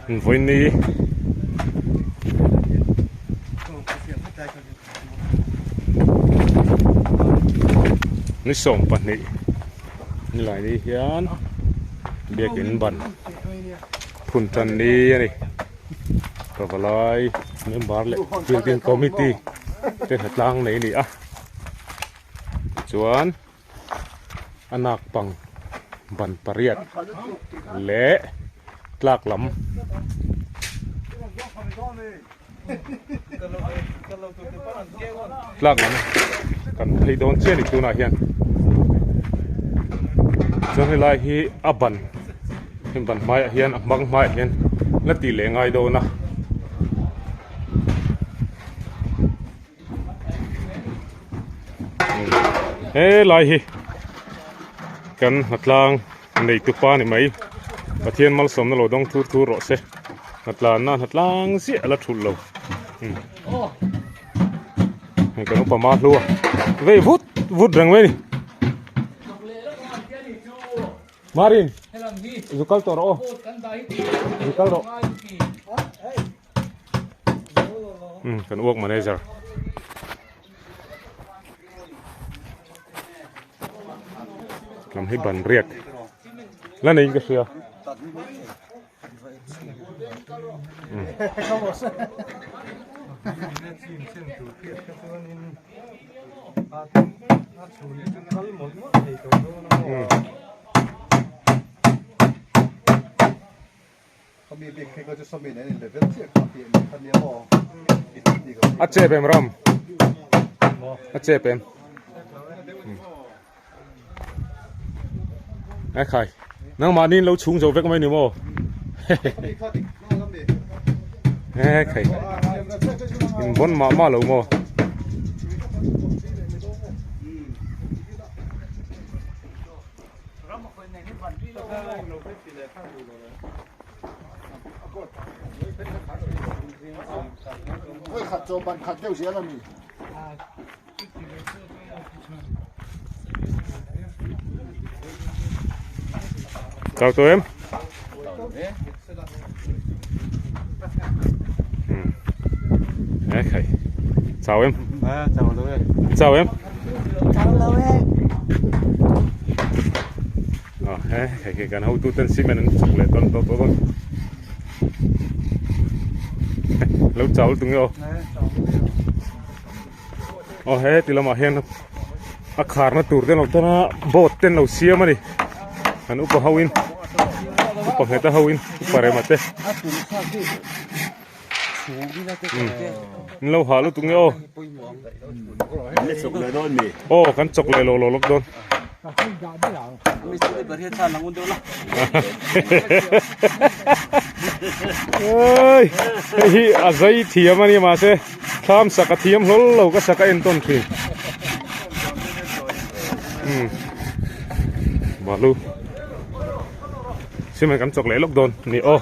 Vawiin ni 20 nilai ni hian biakin ban phun tan ni a ni pavalai member leh building committee te hnatlang nei a ni a tichuan. A nak pang ban pariat leh tlak lam tlak lam kan phei dawn chiah a ni tunah hian chuan helai hi a ban heng ban hmaiah hian a hmang hmaiah hian la tih leh ngai dawn a. He lai hi kan hnatlang nei tupa ni mai Pathian malsawmna lo dawng thur thur rawh se hnatlanna hnatlang ziah a la thulh lo hei kan upa ma hlua vei vut vut reng mai a ni Marin zu kal tawh rawh aw zu kal rawh. Kan work manager lam hi ban riat la nei in ka hria A chep em ram a chep em ai khai nangmah niin lo chhung zo vek mai ni maw he khai in vawn mah mah lo maw. Chau tawh em? He khai. Chau em? Chau em? Chau lo e. He hei khi kan hotu ten cement an chuk leh dawn tawh tawh dawn lo chau lutuk nge aw aw he ti lamah hian a kharna tur te an lo tan a boat te an lo siam a ni an upa ho in upa ngheta ho in upa rema te an lo hah lutuk nge aw aw kan chawk leh lo lo lawk dawn oi hei hi a zai thiam a ni mahse thlam sak a thiam hlawl lo ka sak a entawn thin balu cement kan chawk leh lawk dawn a ni aw.